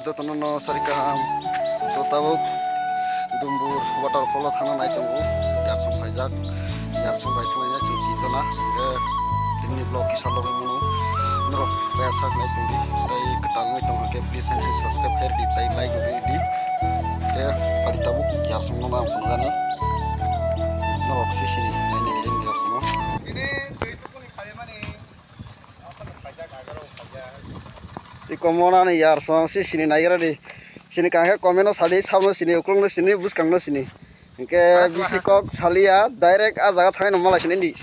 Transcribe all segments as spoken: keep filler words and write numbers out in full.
Jotono no sari kaham. To tabuk Dumbur waterfall o thana nai tongo. Yarsong phaijak. Yarsong bai thanglaina chwng tin jona. Hingke tinini vlog kisa logi mano. Norok kaya sak nai tongdi. Tai kwtal wngwi tong hwnkhe please and subscribe khairdi tai like rwdi. Hingke pari tabuk yarsong no ang phunukgani. Norok sisini nainai yarsong no. Tei komo nani yarsong si sini naigra di. Sini kaham khe comment o sadi, sabno sini, uklungno sini, bwskangno sini. Hingke bisi kok saliya, direct a jaga thaino malai sini di.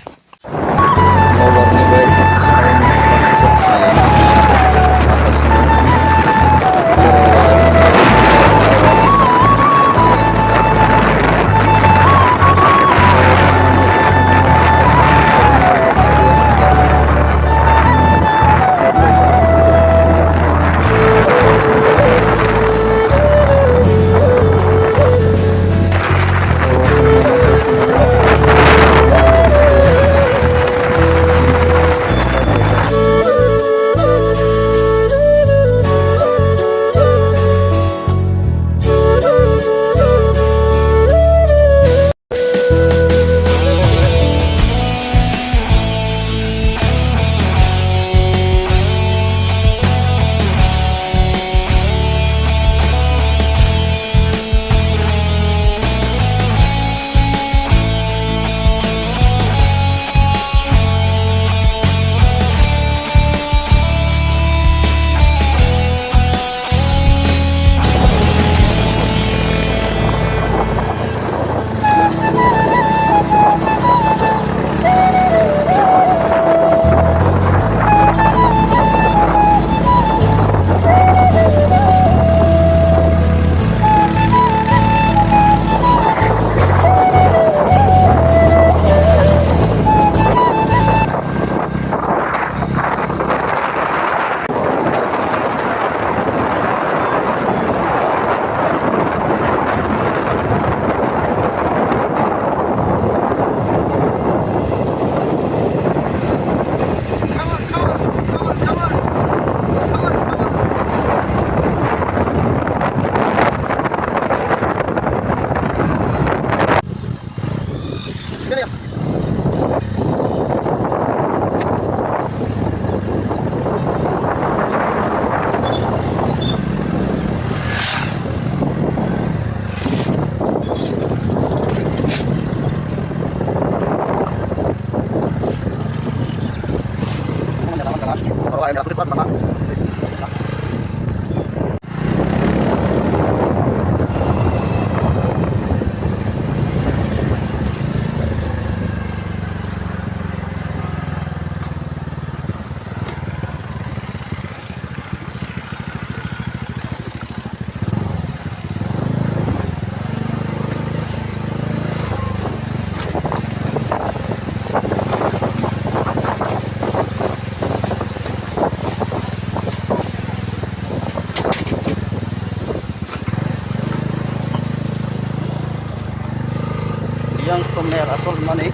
Yang to mel asol mani,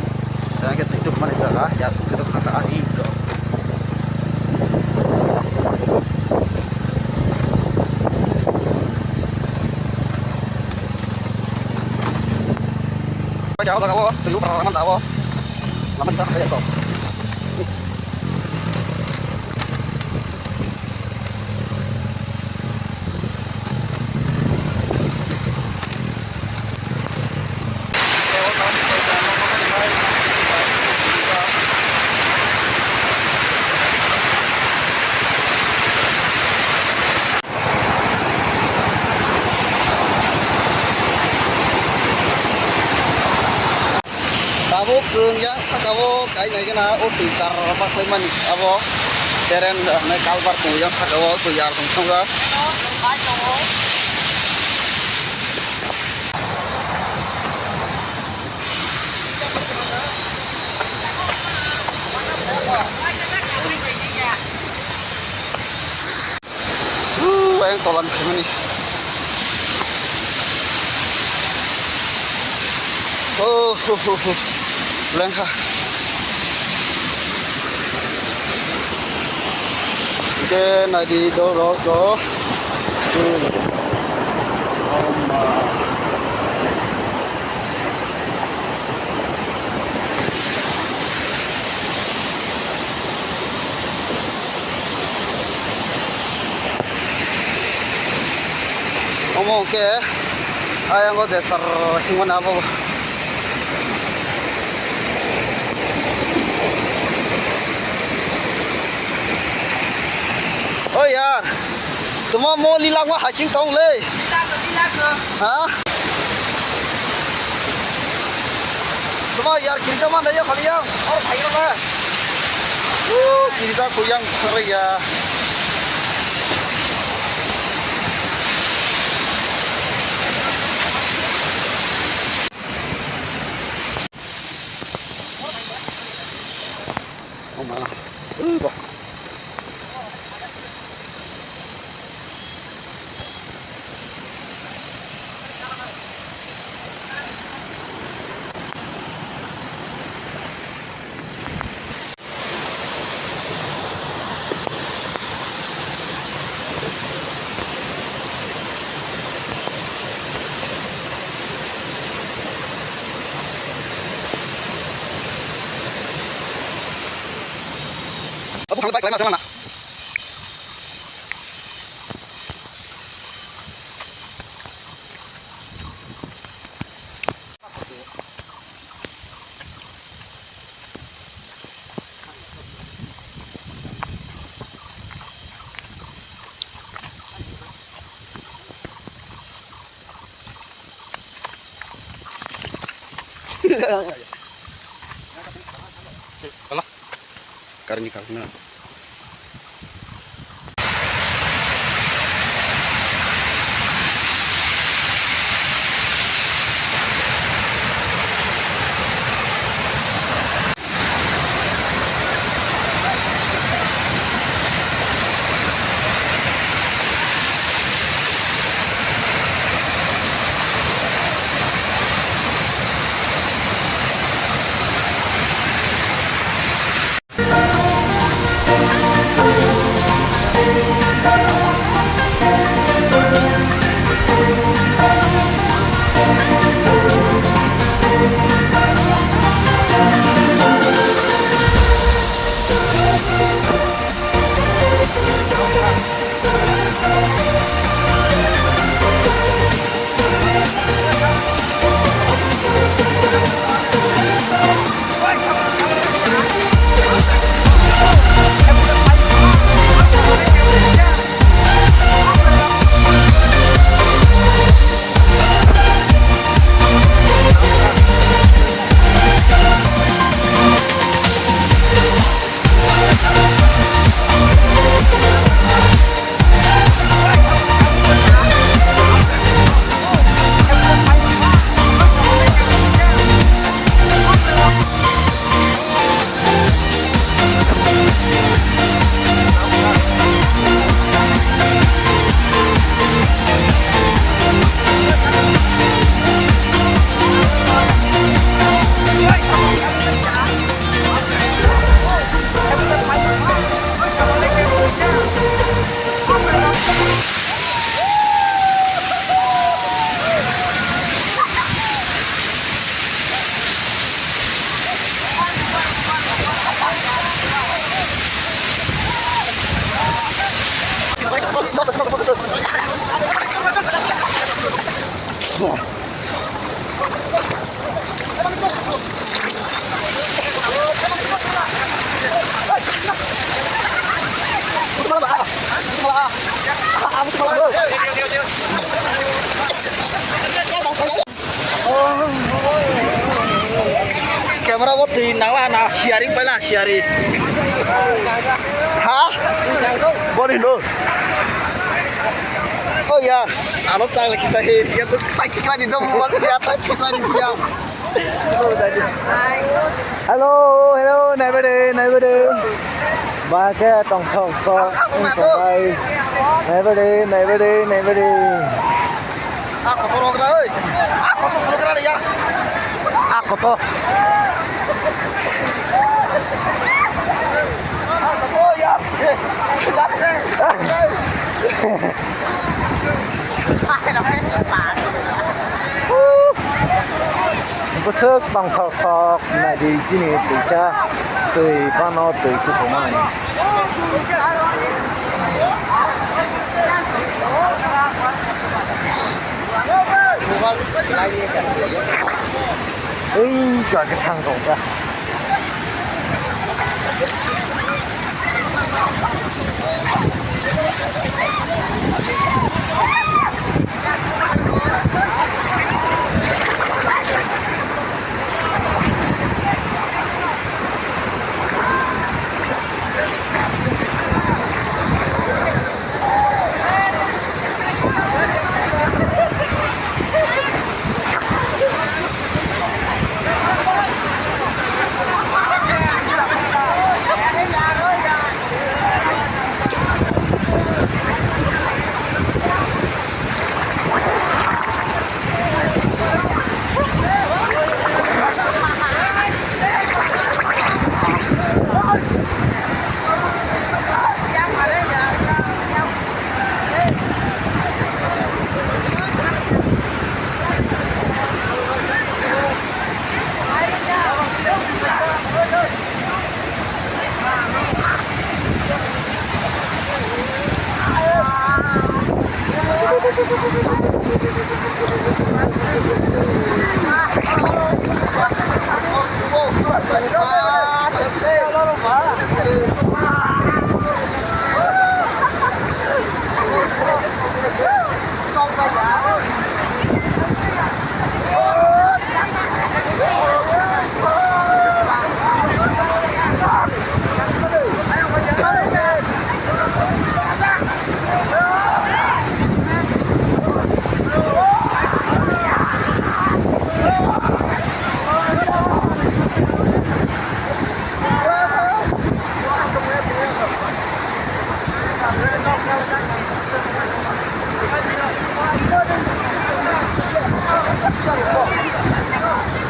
yang ke tutup mani jaga, ya sukiro kaka ahi bro. Jauh tak apa, tujuh perawan tak apa. Lama bisa kerja kok. Tabuk chwng yang saka o kai nai gana o twi char pakhwlaimani abo teren hwnwi kalbar tongo yang saka o twi yar tong thangkha. Ayang tolan khaimani. Oh, ho, ho, ho. Lengkha. Ke naidi dol rok do. Omo hwnkhe ayang o je sar himani abo. O yar, tuma mo lila ngo haching tong le. Ha? Tuma yar kirja man ya khali yang. Or phayo na. Uh, kirja ku yang khari ya. Oh, malah. Uh, bah. Abo kang bike laima sama na. Kalah. Karni kakna. Camera bo twi nangla na sharing paila sharing. Ha? Boni no. Oh ya, ano chang lagi sa he. Ya tu tai chikla di dong buat ya tai chikla di dia. Hello, hello, neighbor, neighbor. Ba ke tong tong tong. Neighbor, neighbor, neighbor. A kotor ogra oi. A kotor ogra ya. A kotor. A kotor ya. Bwswk bangthok thok naidi chini twisa twi phano twi kuphumani. Ei jora khe thang tong kha.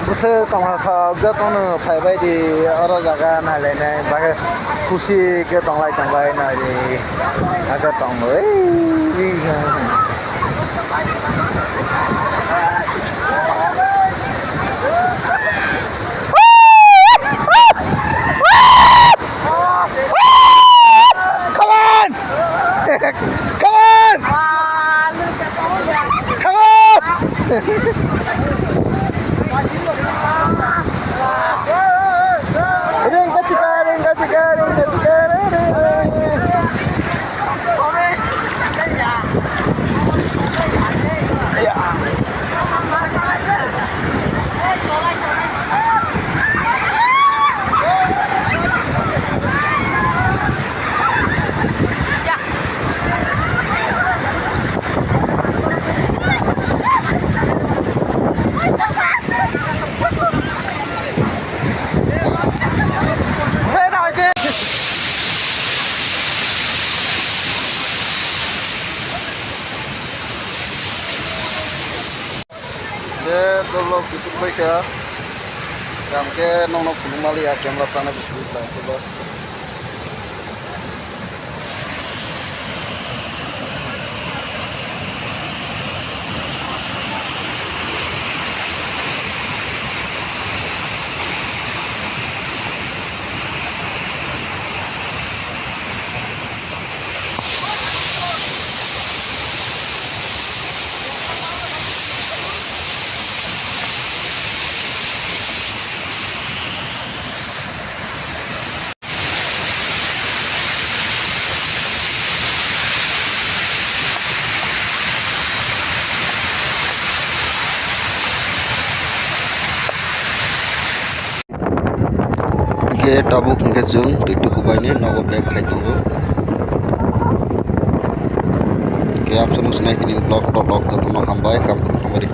Bwswk tongthok jotono phaibai di oro jaga nailainai bagwi khusi khe tonglai tongbai nai di age tongwi. Come on! Come on! Come on! Ring ka chika, ring ka chika, ring ka chika, ring, ring, ring. Je dolok YouTube bai kha, tamo khe nokno phunuk maliya, camera chana bisingo khlai tongbo. Hingke tabuk hingke chwng twi tukubaini nogo bag khai tongo. Hingke amsong sinai tini vlog rok jotono hambai kam kwrwng hambai.